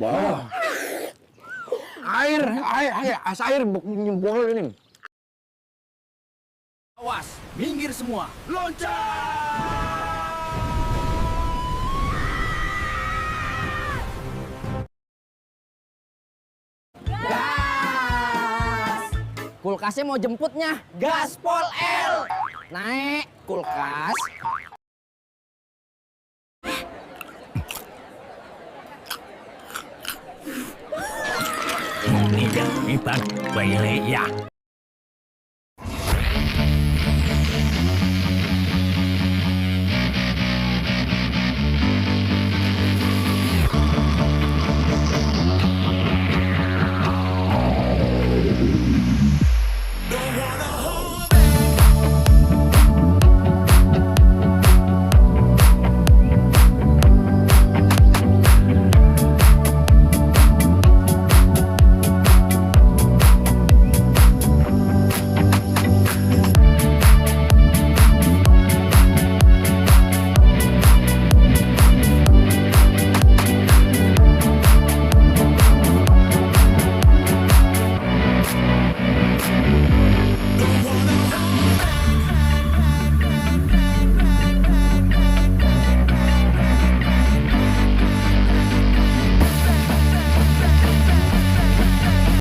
Wah. Air nyembol ini. Awas, minggir semua. Loncat! Gas! Kulkasnya mau jemputnya. Gaspol L. Naik kulkas. Ini jangan nipan, bayi ya.